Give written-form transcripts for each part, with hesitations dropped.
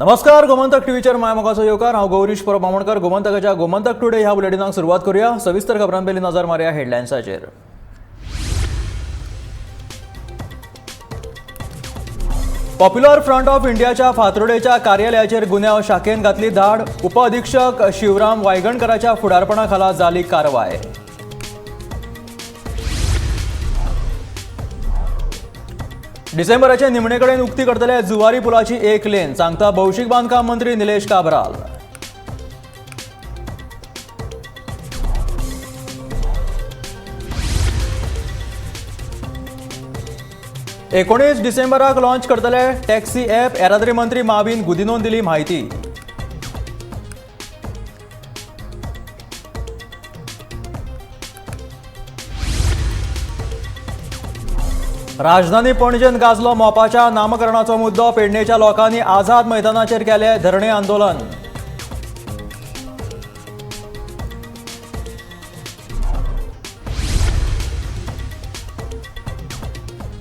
नमस्कार, गोमंतक टीव्हीचेर माय मोगाचो येवकार. हांव गौरीश परब आमोणकर. गोमंतकाच्या गोमंतक टुडे ह्या बुलेटिनाक सुरवात करूया. सविस्तर खबरां पयलीं नजर मारया हेडलायन्साचेर. पॉप्युलर फ्रंट ऑफ इंडियाच्या फातोर्डेच्या कार्यालयाचेर गुन्यांव शाखेन घातली धाड. उपअधिक्षक शिवराम वायगणकराच्या फुडारपणा खाला जाली कारवाय. डिसेंबराचे निमणे कडेन उक्ती करतले जुवारी पुलाची एक लेन, सांगता भौशीक बांदकाम मंत्री निलेश काब्राल. 19 डिसेंबराक लॉन्च करतले टॅक्सी ॲप, येरादारी मंत्री माविन गुदिनोन दिली म्हायती. राजधानी पणजेन गाजलो मोपाच्या नामकरणाचो मुद्दो. पेडणेच्या लोकांनी आझाद मैदानाचेर केले धरणे आंदोलन.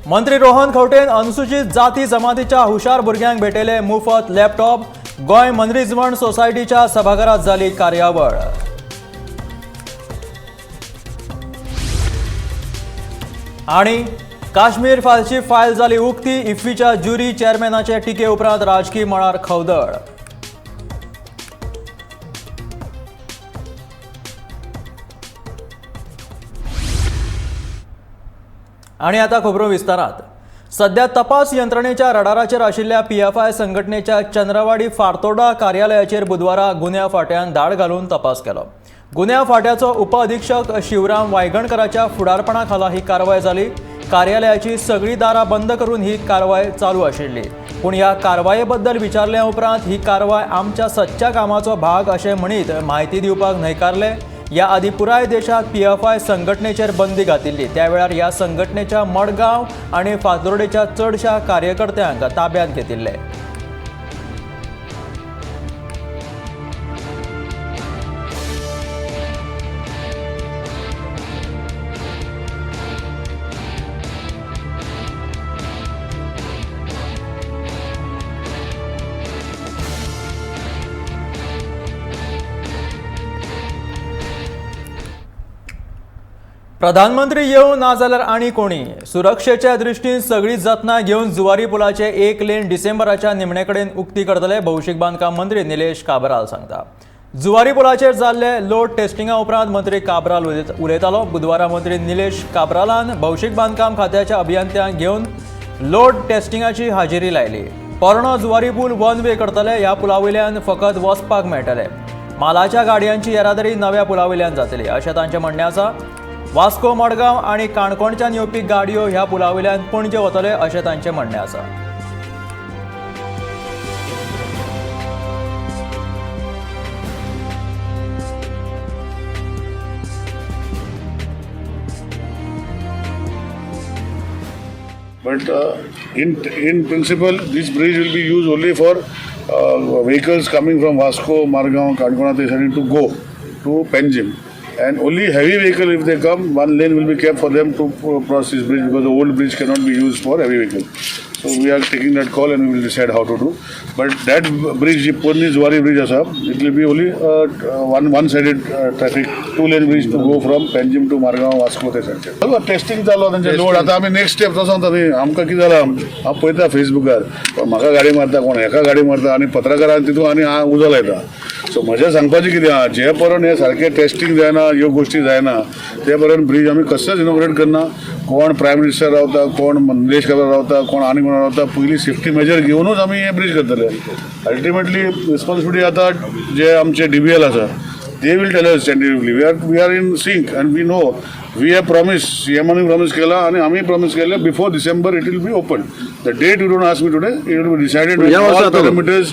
मंत्री रोहन खंवटेन अनुसूचित जाती जमातीच्या हुशार भुरग्यांक भेटयले मुफत लॅपटॉप. गोंय मनरिजवण सोसायटीच्या सभाघरात जाली कार्यावळ. आणि काश्मीर फायलची फायल जाली उक्ती. इफ्फीच्या ज्युरी चेअरमॅनाचे टिके उपरांत राजकी मळार खवदळ. आणि आता खबरो विस्तारात. सध्या तपास यंत्रणेच्या रडाराचेर आशिल्ल्या पीएफआय संघटनेच्या चंद्रवाडी फारतोडा कार्यालयाचेर बुधवारा गुन्यांव फांट्यान धाड घालून तपास केलो. गुन्यांव फांट्याचो उपअधिक्षक शिवराम वायगणकराच्या फुडारपणा खाला ही कारवाय जाली. कार्यालयाची सगळी दारां बंद करून ही कारवाय चालू आशिल्ली. पूण ह्या कारवाये बद्दल विचारल्या उपरांत ही कारवाय आमच्या सदच्या कामाचो भाग अशें म्हणीत म्हायती दिवपाक न्हयकारले. या आदी पुराय देशात पीएफआय संघटनेचेर बंदी घातिल्ली. त्या वेळार ह्या संघटनेच्या मडगांव आनी फातोर्डेच्या चडशा कार्यकर्त्यांक ताब्यांत घेतिल्ले. प्रधानमंत्री येवं ना जाल्यार आनी कोणी, सुरक्षेच्या दृश्टीन सगळी जतनाय घेवन जुवारी पुलाचे एक लेन डिसेंबराच्या निमणे कडेन उक्ती करतले, भौशीक बांदकाम मंत्री निलेश काब्राल सांगता. जुवारी पुलाचेर जाल्ले लोड टेस्टिंगा उपरांत मंत्री काब्राल उलयतालो. बुधवारा मंत्री निलेश काब्रालान भौशीक बांदकाम खात्याच्या अभियंत्यांक घेवन लोड टेस्टिंगाची हाजेरी लायली. पोरणो जुवारी पूल वन वे करतले. ह्या पुला वयल्यान फकत वचपाक मेळटले. मालाच्या गाडयांची येरादारी नव्या पुला वयल्यान जातली अशें तांचें म्हणणें आसा. वास्को, मडगांव आनी काणकोणच्यान येवपी गाडयो ह्या पुला वयल्यान पणजे वतले अशें तांचें म्हणणें आसा. But in principle, this bridge will be used only for vehicles coming from Vasco, Margao, Kankona they to go to Panjim. And only heavy vehicle, if they come, one lane will be kept for them to cross this bridge because the old bridge cannot be used for heavy vehicle. So we are taking that call and we will decide how to do. But that bridge, the Purni Zuari bridge asa, it will be only one sided traffic, two lane bridge to go from Panjim to Margao, Vasco ते सारकें. Testing चालू आहा तेंचें load. आतां आमी next step तो सांगता न्ही. आमकां कितें जालां, हांव पळयता फेसबुकार, पण म्हाका गाडी मारता कोण, हेका गाडी मारता आनी पत्रकारान तितून आनी हांव उजो लायता. सो म्हजें सांगपाचें कितें आहा, जे पर्यंत हें सारकें टेस्टिंग जायना, ह्यो गोश्टी जायना, ते पर्यंत ब्रीज आमी कसलेच इनॉग्रेट करना. कोण प्रायम मिनिस्टर रावता, कोण निलेश काब्राल रावता, कोण आनी कोण रावता, पयलीं सेफ्टी मेजर घेवनूच आमी हें ब्रीज करतले. अल्टिमेटली रिस्पॉन्सिबिलिटी आतां जे आमचे डीबीएल आसा, they will tell us tentatively. We are in sync and we know we have promised, CM promise केला आणि आम्ही प्रॉमिस केलं, before December it will be open. The date you don't ask me today, it will be decided. ह्या वर्सा जातलो. Parameters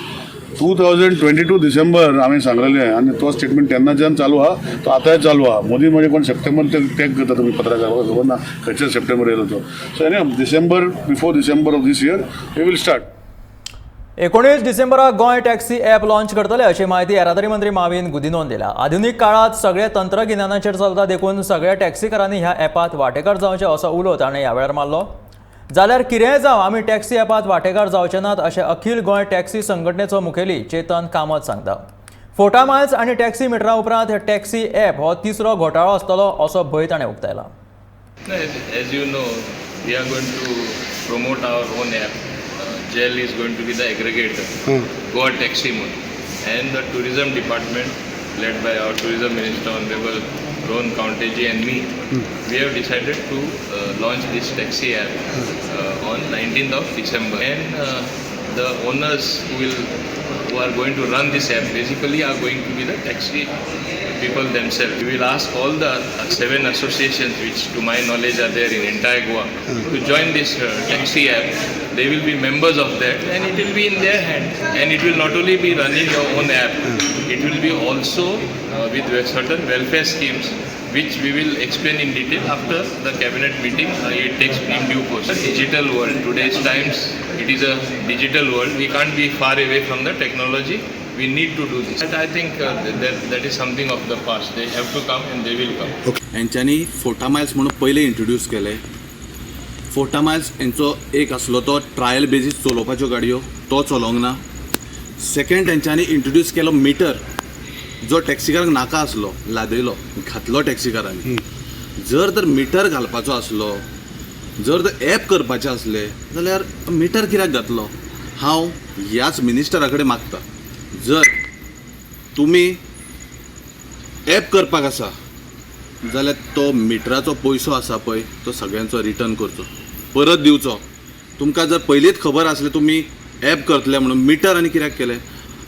2022 December आम्ही सांगलेले आणि तो स्टेटमेंट तेन्नाच्यान चालू आहा, तो आतांय चालू आहा. मोदी म्हणजे कोण सप्टेंबर ते टॅग करता तुमी पत्रकार, म्हाका खबर ना खंयच्या सप्टेंबर येयलो तो. So any December, before December of this year we will start. 19 डिसेंबराक गोंय टॅक्सी ॲप लॉन्च करतले अशी म्हायती येरादारी मंत्री माविन गुदिनोन दिल्या. आधुनीक काळात सगळे तंत्रगिन्यानाचेर चलता, देखून सगळ्या टॅक्सीकारांनी ह्या ॲपात वांटेकार जावचे असो उलो ताणें ह्या वेळार मारलो. जाल्यार कितेंय जावं आमी टॅक्सी ॲपांत वांटेकार जावचे नात अशें अखील गोंय टॅक्सी संघटनेचो मुखेली चेतन कामत सांगता. फोटा मायल्स आनी टॅक्सी मिटरा उपरांत टॅक्सी ॲप हो तिसरो घोटाळो आसतलो असो भंय ताणें उक्तायला. As you know, we are going to promote our own app. GEL is going to be the aggregator, Goa Taxi Moon, and the tourism department, led by our tourism minister Honorable Rohan Kaunteji and me, we have decided to launch this taxi app on 19th of December. And the owners who are going to run this app basically are going to be the taxi people themselves. We will ask all the 7 associations which to my knowledge are there in entire Goa to join this taxi app. They will be members of that and it will be in their hands. And it will not only be running your own app, it will be also with certain welfare schemes which we will explain in detail after the cabinet meeting. It takes in due course. The digital world, today's times, it is a digital world. We can't be far away from the technology. We need to do this. But I think that is something of the past. They have to come and they will come. हेंच्यांनी फोटा Miles म्हणून पयले introduce केले. फोटा Miles हेंचो एक आसलो तो ट्रायल बेजीस चलोवपाच्यो गाडयो, तो चलोवंक ना. सेकंड हेंच्यांनी इंट्रोड्यूस केलो मिटर, जो टॅक्सीकारांक नाका आसलो, लादयलो, घातलो टॅक्सीकारांनी. जर तर मिटर घालपाचो आसलो, जर तर एप करपाचें आसलें जाल्यार मिटर कित्याक घातलो? हांव ह्याच मिनिस्टरा कडेन मागता, जर तुमी एप करपाक आसा जाल्यार तो मिटराचो पयसो आसा पळय तो सगळ्यांचो रिटर्न करचो, परत दिवचो. तुमकां जर पयलींच खबर आसलें तुमी एप करतले म्हणून, मिटर आनी कित्याक केलें?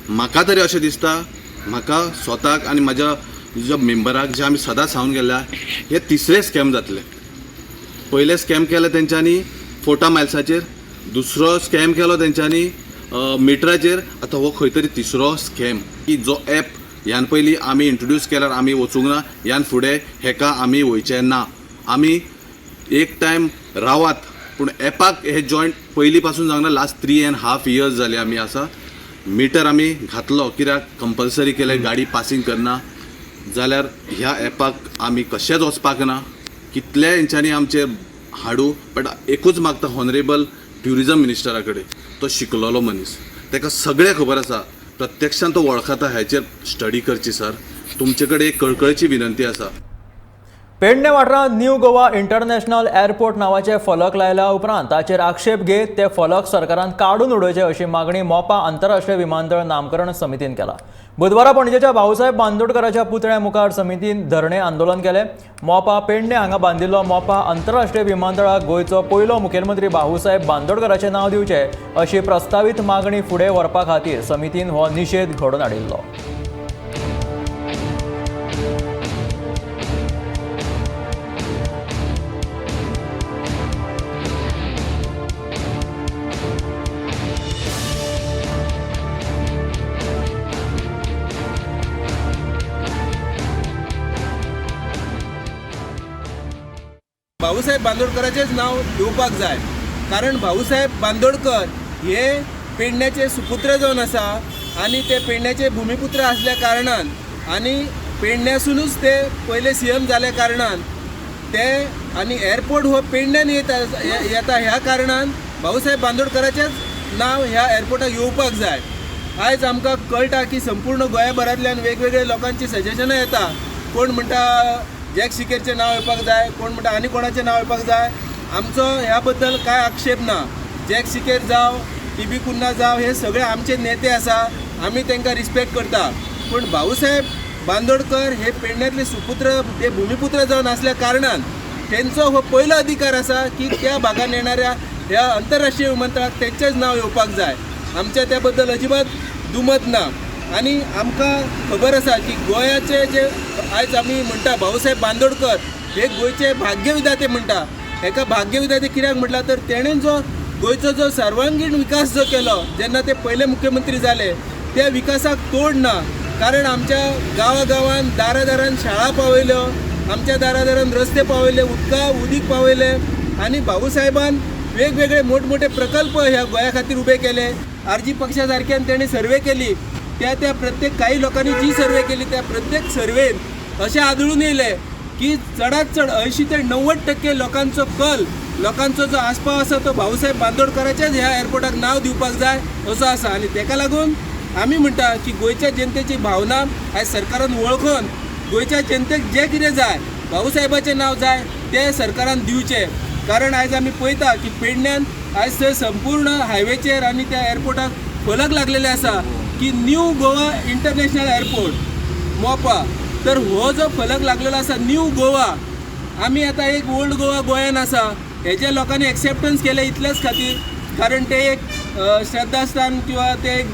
म्हाका तरी अशें दिसता, म्हाका स्वताक आनी म्हाज्या ज्या मेंबराक जे आमी सदांच सांगून गेल्या, हे तिसरे स्कॅम जातले. पयले स्कॅम केले तेंच्यांनी फोटा मायल्साचेर, दुसरो स्कॅम केलो तेंच्यांनी मिटराचेर, आतां हो खंय तरी तिसरो स्कॅम की जो एप ह्यान पयलीं आमी इंट्रोड्यूस केल्यार आमी वचूंक ना, ह्यान फुडें हेका आमी वयचे ना. आमी एक टायम रावात, पूण एपाक हे जॉयंट पयलीं पासून जावंक ना. लास्ट 3.5 इयर्स जाले आमी आसा. मिटर आमी घातलो कित्याक कंपल्सरी केलें, गाडी पासींग करना जाल्यार ह्या एपाक आमी कशेंच वचपाक ना. कितले हेंच्यांनी आमचेर हाडूं, बट एकूच मागता हॉनरेबल ट्युरिजम मिनिस्टरा कडेन, तो शिकलेलो मनीस, ताका सगळें खबर आसा, प्रत्यक्षान तो वळखता, हाचेर स्टडी करची. सर, तुमचे कडेन एक कळकळची विनंती आसा. पेडणे वाठारांत न्यू गोवा इंटरनॅशनल एअरपोर्ट नावाचे फलक लायल्या उपरांत ताचेर आक्षेप घेत ते फलक सरकारान काडून उडोवचे अशी मागणी मोपा आंतरराष्ट्रीय विमानतळ नामकरण समितीन केला. बुधवारा पणजेच्या भाऊसाहेब बांदोडकराच्या पुतळ्या मुखार समितीन धरणे आंदोलन केलें. मोपा पेडणे हांगा बांदिल्लो मोपा आंतरराष्ट्रीय विमानतळाक गोंयचो पयलो मुखेलमंत्री भाऊसाहेब बांदोडकराचें नांव दिवचें अशी प्रस्तावीत मागणी फुडें व्हरपा खातीर समितीन हो निशेध घडोवन हाडिल्लो. भाऊसाहेब बांदोडकराचेच नांव येवपाक जाय, कारण भाऊसाहेब बांदोडकर हे पेडण्याचे सुपुत्र जावन आसा आनी ते पेडण्याचे भुमिपुत्र आसल्या कारणान आनी पेडण्यासूनच ते पयले सीएम जाल्या कारणान ते आनी एअरपोर्ट हो पेडण्यान येता ह्या कारणान भाऊसाहेब बांदोडकराचेच नांव ह्या एअरपोर्टाक येवपाक जाय. आयज आमकां कळटा की संपूर्ण गोंयभरांतल्यान वेगवेगळे लोकांची सजेशनां येता. कोण म्हणटा जॅक सिकेरचें नांव येवपाक जाय, कोण म्हणटा आनी कोणाचें नांव येवपाक जाय. आमचो ह्या बद्दल कांय आक्षेप ना. जॅक सिकेर जावं, टी बी कुन्हा जावं, हे सगळे आमचे नेते आसा, आमी तांकां रिस्पेक्ट करता. पूण भाऊसाहेब बांदोडकर हे पेडण्यांतले सुपुत्र, ते भुमिपुत्र जावन आसल्या कारणान तेंचो हो पयलो अधिकार आसा की त्या भागान येणाऱ्या ह्या अंतरराष्ट्रीय विमानतळाक तेंचेच नांव येवपाक जाय. आमच्या त्या बद्दल अजिबात दुमत ना. आनी आमकां खबर आसा की गोंयाचे जे आयज आमी म्हणटा भाऊसाहेब बांदोडकर हे गोंयचे भाग्यविधाते म्हणटा. हेका भाग्यविधाते कित्याक म्हटलां तर तेणेन जो गोंयचो जो सर्वांगीण विकास जो केलो जेन्ना ते पयले मुख्यमंत्री जाले त्या विकासाक तोड ना. कारण आमच्या गांवागांवान दारादारान शाळा पावयल्यो, आमच्या दारादारान रस्ते पावयले, उदीक पावयले आनी भाऊसाहेबान वेगवेगळे मोठमोठे प्रकल्प ह्या गोंया खातीर उबे केले. आरजी पक्षा सारक्यान तेणें सर्वे केली, त्या त्या प्रत्येक काही लोकांनी जी सर्वे केली त्या प्रत्येक सर्वेन अशें आदळून येयलें की चडात चड 80 ते 90% लोकांचो कल लोकांचो जो आस्पाव आसा तो भाऊसाहेब बांदोडकराच्याच ह्या एअरपोर्टाक नांव दिवपाक जाय असो आसा. आनी तेका लागून आमी म्हणटा की गोंयच्या जनतेची भावना आयज सरकारान वळखून गोंयच्या जनतेक जें कितें जाय भाऊसाहेबाचें नांव जाय तें सरकारान दिवचें. कारण आयज आमी पळयता की पेडण्यान आयज थंय संपूर्ण हायवेचेर आनी त्या एअरपोर्टाक फलक लागलेले आसा की new Goa international airport Mopa. तर हो जो फलक लागलेलो आसा न्यू गोवा, आमी आतां एक ओल्ड गोवा गोंयान आसा हेजे लोकांनी एक्सेप्टन्स केलें इतलेच खातीर, कारण ते एक श्रद्धास्थान किंवा ते एक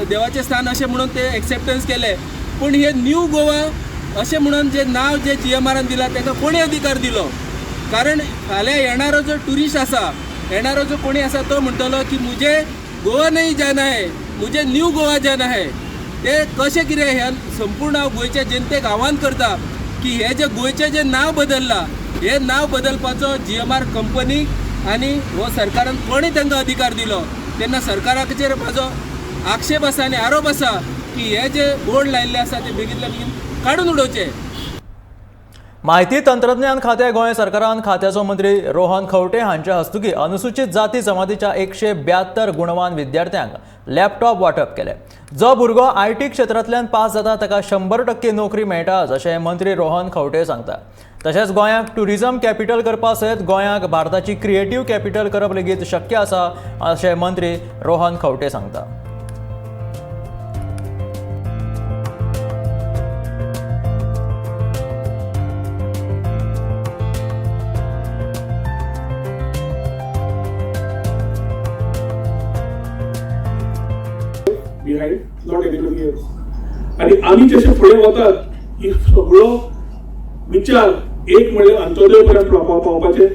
देवाचें स्थान अशें म्हणून ते एक्सेप्टन्स केलें. पूण हे न्यू गोवा अशें म्हणून जे नांव जे GMRन दिलां ताका कोणी अधिकार दिलो? कारण फाल्यां येणारो जो ट्युरिस्ट आसा, येणारो जो कोणी आसा तो म्हणटलो की मुझे गोवा नहीं जाना है, मुझे न्यू गोवा जाना है. ते कशें कितें हे संपूर्ण हांव गोंयच्या जनतेक आव्हान करता की हे जे गोंयचें जें नांव बदल्लां हे नांव बदलपाचो GMR कंपनीक आनी हो सरकारान कोणी तांकां अधिकार दिलो तेन्ना सरकाराचेर म्हाजो आक्षेप आसा आनी आरोप आसा की हे जे बोर्ड लायिल्ले आसा ते बेगीनल्या बेगीन काडून उडोवचे. माहिती तंत्रज्ञान खातें गोंय सरकारान खात्याचो मंत्री रोहन खंवटे हांच्या हस्तुकी अनुसूचित जाती जमातीच्या 172 गुणवान विद्यार्थ्यांक लॅपटॉप वांटप केले. जो भुरगो IT क्षेत्रांतल्यान पास जाता ताका 100% नोकरी मेळटा अशें मंत्री रोहन खंवटे सांगता. तशेंच गोंयाक ट्युरिझम कॅपिटल करपा सयत गोंयाक भारताची क्रिएटीव कॅपिटल करप लेगीत शक्य आसा अशें मंत्री रोहन खंवटे सांगता. Behind, not anybody else. आणि आमी जशे फुडें वतात ही सगळो विचार एक म्हणल्यार अंत्योदय पर्यंत पावपाचें,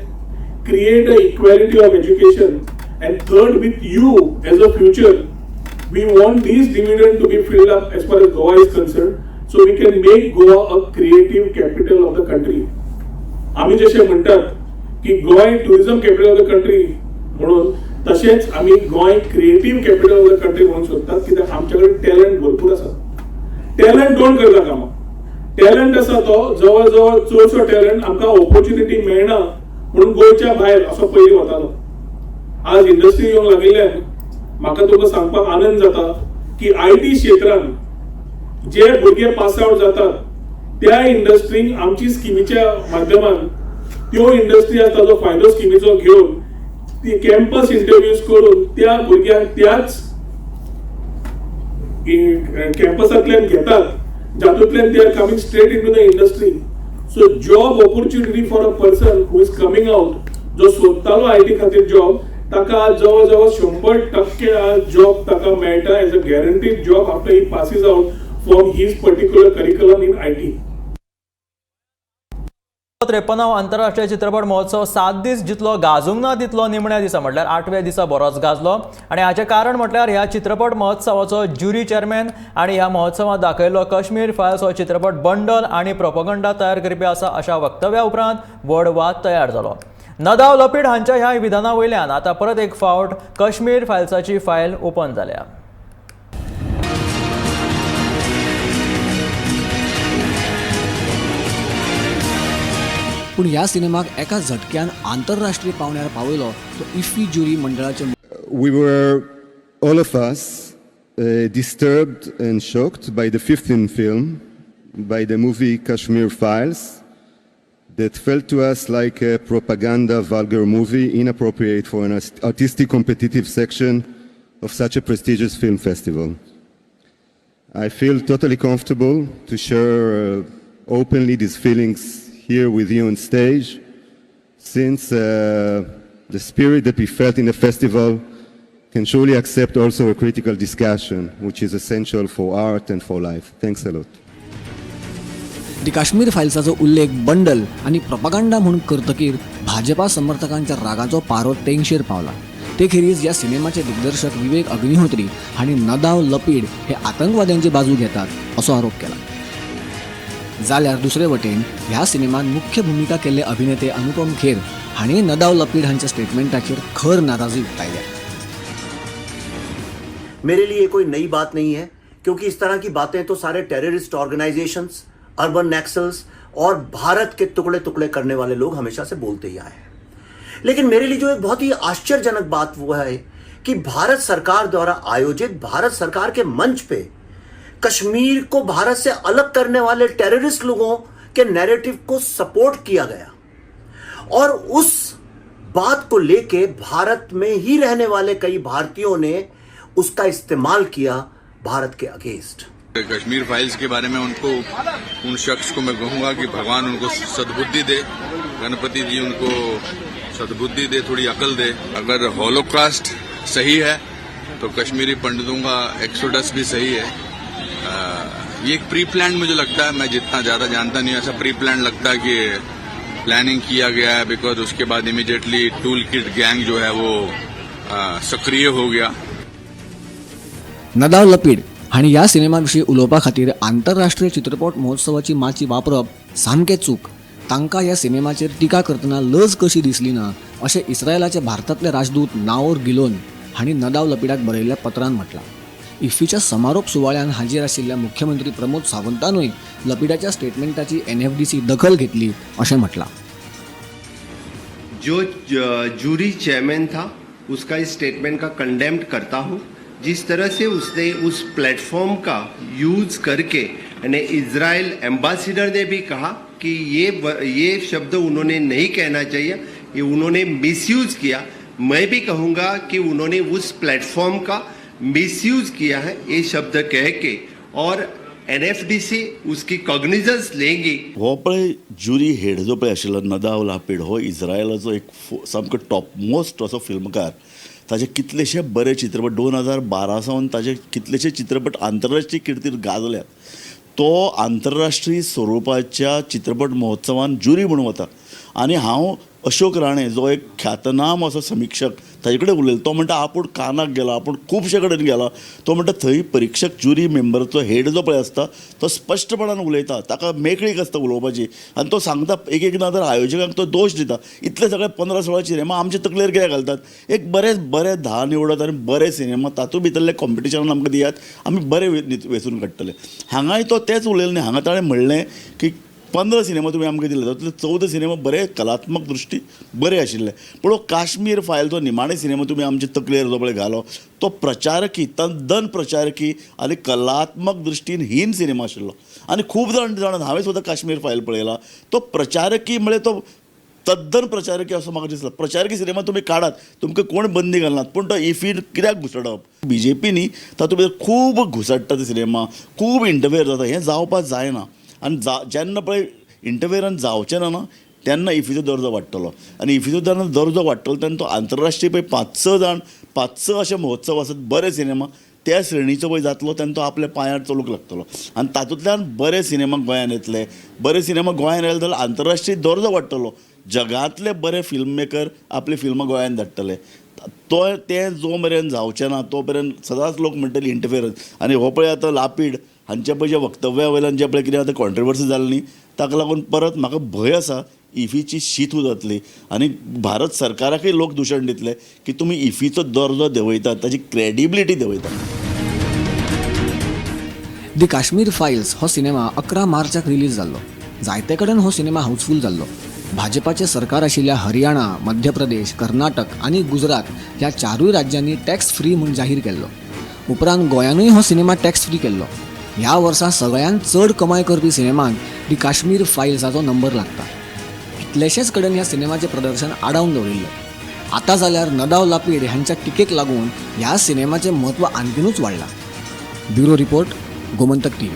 create a equality of education, and third with you as a future we want this dividend to be filled up as far as Goa is concern, so we can make Goa a creative capital of the country. आमी जशे म्हणटात की Goa tourism capital of the country म्हणून, तशेंच आमी Goa creative capital of the country म्हणून सोदतात, कित्याक आमचे कडेन टॅलंट भरपूर आसा. टॅलंट कोण करता कामां, टॅलंट आसा तो जवळ जवळ चडसो टॅलंट आमकां ऑपॉर्च्युनिटी मेळना म्हणून गोंयच्या भायर असो पयलीं वतालो. आज इंडस्ट्री येवंक लागिल्ल्यान म्हाका तुमकां सांगपाक आनंद जाता की IT क्षेत्रान जे भुरगे पास आवट जातात त्या इंडस्ट्रींक आमची स्किमीच्या माध्यमान त्यो इंडस्ट्री आज ताजो फायदो स्किमीचो घेवन ती कॅम्पस इंटरव्यूज करून त्या भुरग्यांक त्याच कॅम्पसांतल्यान घेतात, जातूंतल्यान they are coming straight into the industry. So job opportunity for a person who is coming out, जो सोदतालो IT खातीर जॉब, ताका आज जवळ जवळ 100% आज जॉब ताका मेळटा as a guaranteed job after he passes out from his particular curriculum in IT. 53 आंतरराष्ट्रीय चित्रपट महोत्सव 7 दीस जितलो गाजूंक ना तितलो निमण्या दिसा म्हटल्यार 8व्या दिसा बरोच गाजलो. आनी हाचें कारण म्हटल्यार ह्या चित्रपट महोत्सवाचो ज्युरी चेअरमॅन आनी ह्या महोत्सवांत दाखयल्लो कश्मीर फायल्स हो चित्रपट बंडल आनी प्रोपोगंडा तयार करपी आसा अशा वक्तव्या उपरांत व्हड वाद तयार जालो. नदाव लपीड हांच्या ह्या विधाना वयल्यान आतां परत एक फावट कश्मीर फायल्साची फायल ओपन जाल्या. पूण ह्या सिनेमाक एका झटक्यान आंतरराष्ट्रीय पावंड्यार पावयलो तो इफ्फी ज्युरी मंडळाचे. We were all of us disturbed and shocked by the 15th film, by the movie Kashmir Files, that felt to us like a propaganda vulgar movie inappropriate for an artistic competitive section of such a prestigious film festival. I feel totally comfortable to share openly these feelings here with you on stage, since the spirit that we felt in the festival can surely accept also a critical discussion, which is essential for art and for life. Thanks a lot. The Kashmir फायल्साचो उल्लेख bundle आनी propaganda म्हूण करतकीर भाजपा समर्थकांच्या रागाचो पारो तेंगशेर पावला. ते खेरीज ह्या सिनेमाचे दिग्दर्शक विवेक अग्निहोत्री हांणी नदाव लपीड हे आतंकवाद्यांची बाजू घेतात असो आरोप केला. जाल्यार दुसरे वटेन ह्या सिनेमात मुख्य भूमिका केल्ले अभिनेते अनुपम खेर हांणी नदाव लपीड हांच्या स्टेटमेंटाचेर खर नाराजी उक्तायल्या. मेरे लिए कोई नई बात नहीं है, क्योंकि इस तरह की बातें तो सारे टेररिस्ट ऑर्गेनाइजेशंस, अर्बन नक्सल्स और भारत के टुकड़े टुकड़े करने वाले लोग हमेशा से बोलते ही आए हैं. लेकिन मेरे लिए जो एक बहुत ही आश्चर्यजनक बात वो है कि भारत सरकार द्वारा आयोजित, भारत सरकार के मंच पे कश्मीर को भारत से अलग करने वाले टेररिस्ट लोगों के नैरेटिव को सपोर्ट किया गया और उस बात को लेके भारत में ही रहने वाले कई भारतीयों ने उसका इस्तेमाल किया भारत के अगेंस्ट। कश्मीर फाइल्स के बारे में उनको, उन शख्स को मैं कहूंगा कि भगवान उनको सद्बुद्धि दे, गणपति जी उनको सद्बुद्धि दे, थोड़ी अकल दे। अगर होलोकास्ट सही है तो कश्मीरी पंडितों का एक्सोडस भी सही है। ये एक प्री प्लान मुझे लगता है, मैं जितना ज्यादा जानता नहीं हूं, ऐसा प्री प्लान लगता है कि प्लानिंग किया गया है, because उसके बाद इमीडिएटली टूल किट गैंग जो है वो सक्रिय हो गया। नदाव लपीड हांणी ह्या सिनेमा विशीं उलोवपा खातीर आंतरराष्ट्रीय चित्रपट महोत्सवाची माची वापरप सामकें चूक, तांकां ह्या सिनेमाचेर टिका करतना लज कशी दिसली ना अशें इस्रायलाचे भारतांतले राजदूत नाओर गिलोन हांणी नदाव लपीडाक बरयल्ल्या पत्रान म्हटलां। इफ्फीच्या समारोप सुवाळ्यान हाजीर आशिल्ल्या मुख्यमंत्री प्रमोद सावंतानूय लपीडाच्या स्टेटमेंटाची एनएफडीसी दखल घेतली अशें म्हटलां। जो जूरी चेयरमैन था उसका इस स्टेटमेंट का कंडेम्ड करता हूँ। जिस तरह से उसने उस प्लेटफॉर्म का यूज करके, यानी इजराइल एम्बेसडर ने भी कहा कि ये शब्द उन्होंने नहीं कहना चाहिए, ये उन्होंने मिसयूज किया। मैं भी कहूँगा कि उन्होंने उस प्लेटफॉर्म का मिसयूज किया है ये शब्द कह के, और एनएफडीसी उसकी कॉग्निजन्स लेंगी। हो पळय ज्युरी हेड जो पळय आशिल्लो नदाव लापीड हो इस्रायलाचो एक सामको टॉप मोस्ट असो फिल्मकार। ताजे कितलेशे बरे चित्रपट 2012 सावन ताजे कितलेशे चित्रपट आंतरराष्ट्रीय किर्तीर गाजल्यात। तो आंतरराष्ट्रीय स्वरुपाच्या चित्रपट महोत्सवान ज्युरी म्हणून वता आनी हांव अशोक राणे जो एक ख्यातनाम असो समिक्षक ताजे कडेन उलयलो, तो म्हणटा आपूण कानाक गेला, आपूण खुबशे कडेन गेला। तो म्हणटा थंय परिक्षक ज्युरी मेंबराचो हेड जो पळय आसता तो स्पश्टपणान उलयता, ताका मेकळीक आसता उलोवपाची आनी तो सांगता एक एकदां तर आयोजकांक तो दोश दिता, इतले सगळे 15-16 सिनेमा आमचे तकलेर कित्याक घालतात, एक बरे बरे 10 निवडात आनी बरे सिनेमा तातूंत भितरले कॉम्पिटिशनान आमकां दियात, आमी बरे वेंचून काडटले। हांगाय तो तेंच उलयलें न्ही, हांगा ताणें म्हणलें की 15 सिनेमा तुमी आमकां दिले, तातूंतले 14 सिनेमा बरे कलात्मक दृश्टी बरे आशिल्ले, पूण हो काश्मीर फायल जो निमाणे सिनेमा तुमी आमचे तकलेर जो पळय घालो तो प्रचारकी, तद्दन प्रचारकी आनी कलात्मक दृश्टीन हीन सिनेमा आशिल्लो। आनी खूब जाण जाणात, हांवें सुद्दां काश्मीर फायल पळयला, तो प्रचारकी म्हळ्यार तो तद्दन प्रचारकी असो म्हाका दिसला। प्रचारकी सिनेमा तुमी काडात, तुमकां कोण बंदी घालनात, पूण तो इफीन कित्याक घुसडप? बी जे पीनी तातूंत भितर खूब घुसडटा ते सिनेमा, खूब इंटरफेर जाता, हें जावपाक जायना। आनी जेन्ना पळय इंटरफेरन्स जावचें ना न्हू तेन्ना इफीचो दर्जो वाडटलो आनी इफीचो जेन्ना दर्जो वाडटलो तेन्ना तो आंतरराष्ट्रीय पळय 5-6 जाण 5-6 अशे महोत्सव आसात बरे सिनेमा त्या श्रेणीचो पळय जातलो तेन्ना तो आपल्या पांयार चलूंक लागतलो आनी तातूंतल्यान बरे सिनेमा गोंयान येतले। बरे सिनेमा गोंयान आयले जाल्यार आंतरराष्ट्रीय दर्जो वाडटलो, जगांतले बरे फिल्म मेकर आपली फिल्मां गोंयान धाडटले। तो तें जो मेरेन जावचें ना तो मेरेन सदांच लोक म्हणटले इंटरफेरन्स। आनी हो पळय आतां लापीड हांच्या पळय ज्या वक्तव्या वयल्यान जें पळय कितें आतां कॉन्ट्रवर्सी जाली न्ही ताका लागून परत म्हाका भंय आसा इफीची शीत जातली आनी भारत सरकाराकय लोक दुशण दितले की तुमी इफीचो दर्जो देंवयतात, ताची क्रेडिबिलिटी देंवयतात। दी काश्मीर फायल्स हो सिनेमा 11 मार्चाक रिलीज जाल्लो। जायते कडेन हो सिनेमा हाऊसफूल जाल्लो। भाजपाचें सरकार आशिल्ल्या हरियाणा, मध्य प्रदेश, कर्नाटक आनी गुजरात ह्या 4 राज्यांनी टॅक्स फ्री म्हूण जाहीर केल्लो। उपरांत गोंयानूय हो सिनेमा टॅक्स फ्री केल्लो। ह्या वर्सा सगळ्यांत चड कमाय करपी सिनेमान दी काश्मीर फायल्साचो नंबर लागता। कितलेशेच कडेन ह्या सिनेमाचें प्रदर्शन आडावन दवरिल्लें। आतां जाल्यार नदाव लापीड हांच्या टिकेक लागून ह्या सिनेमाचें म्हत्व आणखीनूच वाडलां। Bureau report, Gomantak TV.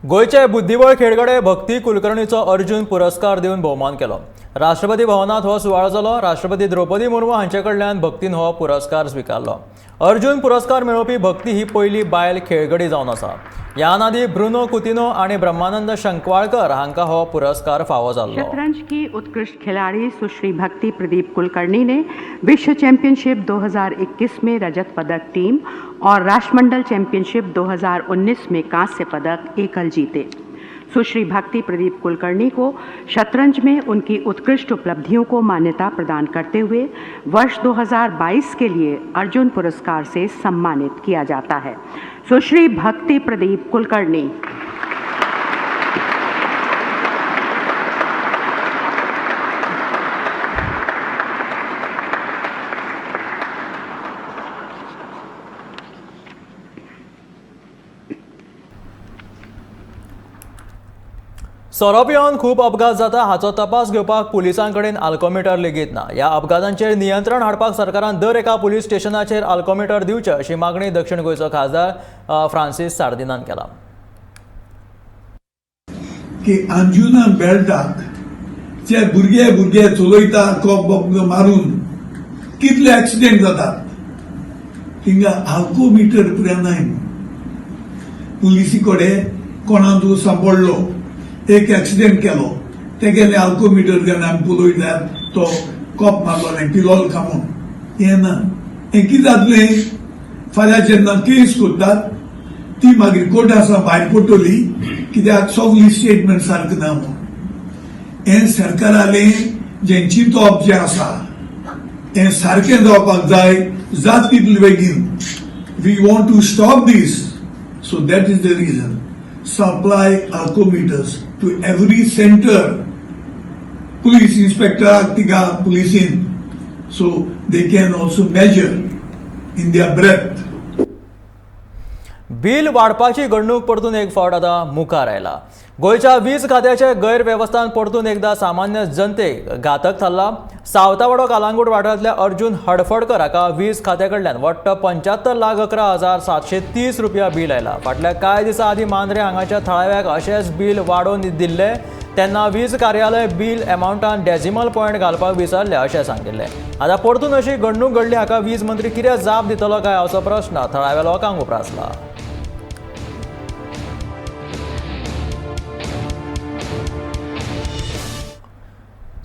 गोंयचे बुद्धिबळ खेळगडे भक्ती कुलकर्णीचो अर्जुन पुरस्कार दिवन भोवमान केलो। राष्ट्रपती भवनांत हो सुवाळो जालो। राष्ट्रपती द्रौपदी मुर्मू हांचे कडल्यान भक्तीन हो पुरस्कार स्विकारलो। अर्जुन पुरस्कार मेळोवपी भक्ती ही पयली बायल खेळगडी जावन आसा। ह्या आदीं ब्रुनो कुतिनो आनी ब्रह्मानंद शंकवाळकर हांकां हो पुरस्कार फावो जाल्लो। शतरंज की उत्कृष्ट खिलाड़ी सुश्री भक्ति प्रदीप कुलकर्णी ने विश्व चैंपियनशिप 2021 में रजत पदक टीम और राष्ट्रमंडल चैंपियनशिप 2019 में कांस्य पदक एकल जीते। सुश्री भक्ति प्रदीप कुलकर्णी को शतरंज में उनकी उत्कृष्ट उपलब्धियों को मान्यता प्रदान करते हुए वर्ष 2022 के लिए अर्जुन पुरस्कार से सम्मानित किया जाता है। सुश्री भक्ति प्रदीप कुलकर्णी। सोरो पिवन खूब अपघात जाता हाचो तपास घेवपाक पुलिसां कडेन आल्कोमिटर लेगीत ना. ह्या अपघातांचेर नियंत्रण हाडपाक सरकारान दर एका पुलीस स्टेशनाचेर आल्कोमिटर दिवचें अशी मागणी दक्षिण गोंयचो खासदार फ्रांसीस सार्दिनान केला. की अंजुना बेल्टाक जे भुरगे भुरगे चलयता कॉप मारून कितले एक्सिडेंट जातात थिंगा आल्कोमिटर पर्यंत नाय. पुलिसी कडेन कोणाक सांपडलो एक एक्सिडेंट केलो तेगेले आल्कोमिटर घेवन आमी पळयल्यार तो कॉप मारलो न्ही पिलोल खामून हें ना. हें कितें जातलें फाल्यां जेन्ना केस करतात ती मागीर कोर्टा सावन भायर पडटली कित्याक सगळी स्टेटमेंट सारकें ना म्हणून. हें सरकारालें जें चिंतप जें आसा हें सारकें जावपाक जाय जात तितले बेगीन. We want to stop this, so that is the reason supply alcometers to every centre, police इन्स्पेक्टराक तिगा पुलिसीन, so they can also measure in their breath. Bill वाडपाची घडणूक परतून एक फावट आतां मुखार आयला. गोंयच्या वीज खात्याचे गैरवेवस्थान परतून एकदा सामान्य जनतेक घातक थारला. सावतावाडो कालांगूट वाठारांतल्या अर्जुन हडफडकर हाका वीज खात्या कडल्यान वट्ट 75,11,730 रुपया बील आयला. फाटल्या कांय दिसां आदीं मांद्रे हांगाच्या थळाव्याक अशेंच बील वाडोवन दिल्लें तेन्ना वीज कार्यालय बील एमावंटान डेसिमल पॉयंट घालपाक विसरले अशें सांगिल्लें. आतां परतून अशी घडणूक घडली हाका वीज मंत्री कितें जाप दितलो काय असो प्रश्न थळाव्या लोकांक उप्रासला.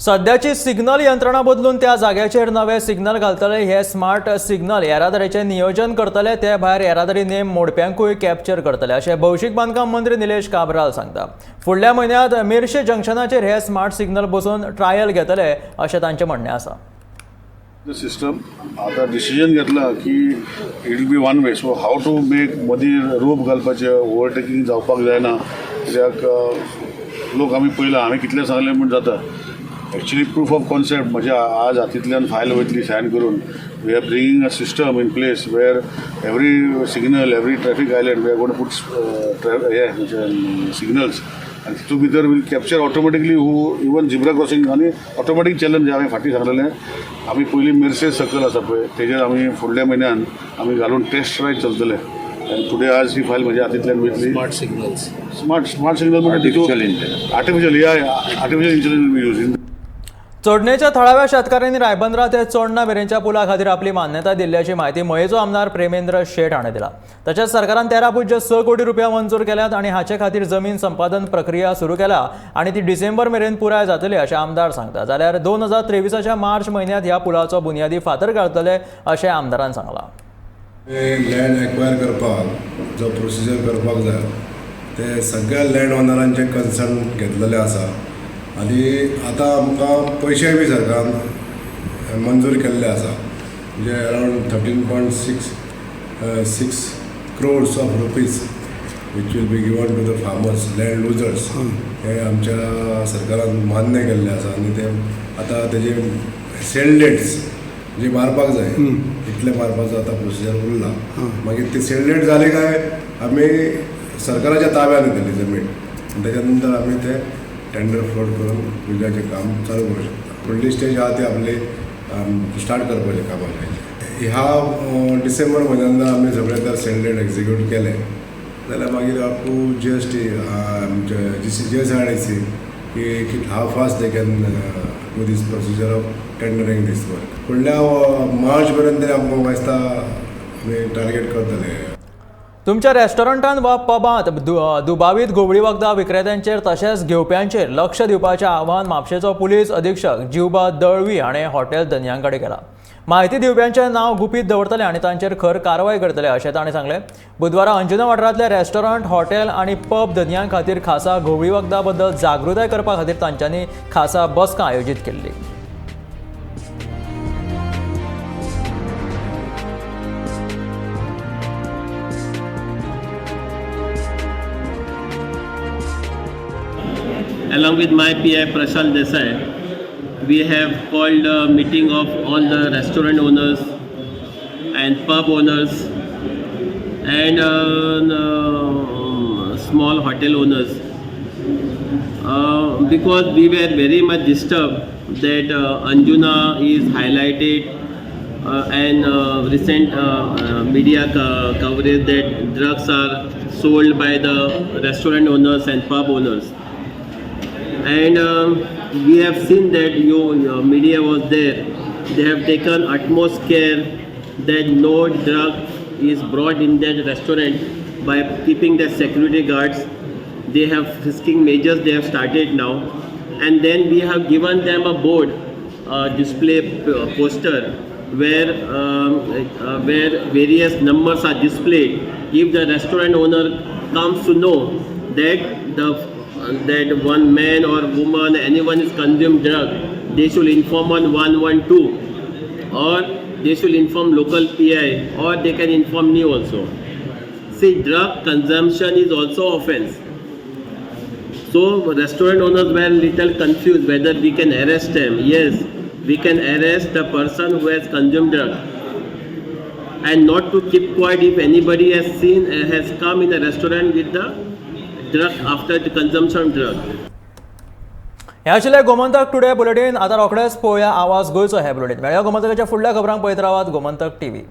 सद्याची सिग्नल यंत्रणा बदलून त्या जाग्याचेर नवे सिग्नल घालतले. हे स्मार्ट सिग्नल येरादारीचें नियोजन करतले, ते भायर येरादारी नेम मोडप्यांकूय कॅप्चर करतले अशें भौशीक बांदकाम मंत्री निलेश काब्राल सांगता. फुडल्या म्हयन्यांत मिरशे जंक्शनाचेर हे स्मार्ट सिग्नल बसून ट्रायल घेतले अशें तांचें म्हणणें आसा. सिस्टम आतां डिसिजन घेतला की it will be one way, so how to make मदीं रोप घालपाचें, ओवरटेकींग जावपाक जायना कित्याक लोक आमी पळयला हांवें कितलें सांगलें म्हूण जाता. एक्चुअली प्रूफ ऑफ कॉन्सेप्ट म्हज्या आज हातींतल्यान फायल वयतली सायन करून. We are bringing a system in place where every signal, every traffic island we are gonna put हे म्हणजे सिग्नल्स आनी तितून भितर will capture automatically who even zebra crossing आनी ऑटोमॅटीक चॅलेंज हांवें फाटीं सांगलेलें. आमी पयलीं मिरसे सर्कल आसा पळय तेजेर आमी फुडल्या म्हयन्यान आमी घालून टेस्ट रायड चलतले आनी फुडें आज ही फायल म्हज्या हातींतल्यान वयतली. स्मार्ट सिग्नल्स, स्मार्ट सिग्नल म्हणजे artificial A I, artificial intelligence be use. चोडणेच्या थळाव्या शेतकाऱ्यांनी रायबंदरा ते चोडणा मेरेनच्या पुला खातीर आपली मान्यताय दिल्ल्याची म्हायती मयेचो आमदार प्रेमेंद्र शेट हाणें दिला. तशेंच सरकारान 13.6 कोटी रुपया मंजूर केल्यात आनी हाचे खातीर जमीन संपादन प्रक्रिया सुरू केल्या आनी ती डिसेंबर मेरेन पुराय जातली अशें आमदार सांगता. जाल्यार 2023 मार्च म्हयन्यांत ह्या पुलाचो बुन्यादी फातर घालतले अशें आमदारान सांगलां. लँड एक्वायर करपाक जो प्रोसिजर करपाक जाय ते सगळ्या लँड ओनरांचे कन्सर्न घेतलेले आसा आनी आतां आमकां पयशे बी सरकारान मंजूर केल्ले आसा, म्हणजे around 13.66 crores of rupees which will be given to the farmers, land losers, हे आमच्या सरकारान मान्य केल्ले आसा आनी ते आतां तेजे सेल डेट्स जे मारपाक जाय इतले मारपाचो आतां प्रोसिजर उरला. मागीर ती सेल डेट जाली काय आमी सरकाराच्या ताब्यान येतली जमीन आनी तेच्या नंतर आमी ते टेंडर फ्लोट करून ब्रिजाचें काम चालू करूं शकता. फुडली स्टेज आहा ती आपली स्टार्ट करपाचें कामाचें. ह्या डिसेंबर म्हयन्यान आमी सगळें जर सेल डेट एक्जिक्यूट केलें जाल्यार मागीर up to GST आमचे GSRDC की how fast they can do this procedure of tendering this work. फुडल्या मार्च पर्यंत तरी आमकां म्हाका दिसता आमी टार्गेट करतले. तुमच्या रेस्टॉरंटान वा पबांत दुबावीत घुंवळी वखदां विक्रेत्यांचेर तशेंच घेवप्यांचेर लक्ष दिवपाचें आवाहन म्हापशेचो पुलीस अधीक्षक जिवबा दळवी हाणें हॉटेल धनयां कडेन केलां. म्हायती दिवप्यांचें नांव गुपीत दवरतले आनी तांचेर खर कारवाय करतले अशें ताणें सांगलें. बुधवारा अंजुना वाठारांतल्या रेस्टॉरंट, हॉटेल आनी पब धनयां खातीर खासा घुंवळी वखदां बद्दल जागृताय करपा खातीर तांच्यांनी खासा बसका आयोजीत केल्ली. Along with my PI Prashant Desai, we have called a meeting of all the restaurant owners and pub owners and small hotel owners Because we were very much disturbed that Anjuna is highlighted and recent media coverage that drugs are sold by the restaurant owners and pub owners. And we have seen that your media was there. They have taken utmost care that no drug is brought in that restaurant by keeping the security guards. They have frisking measures they have started now. And then we have given them a board, display poster where various numbers are displayed. If the restaurant owner comes to know that the that one man or woman, anyone is consumed drug, they should inform on 112, or they should inform local PI, or they can inform me also. See, drug consumption is also offense. So restaurant owners were little confused whether we can arrest them. Yes, we can arrest the person who has consumed drug, and not to keep quiet if anybody has seen has come in a restaurant with the drug after the consumption of drug. हें आशिल्लें Gomantak today bulletin. आतां रोखडेच पळोवया आवाज गोंयचो हें bulletin. मेळया गोमंतकाच्या फुडल्या खबरांक. पळयत रावात गोमंतक टीव्ही.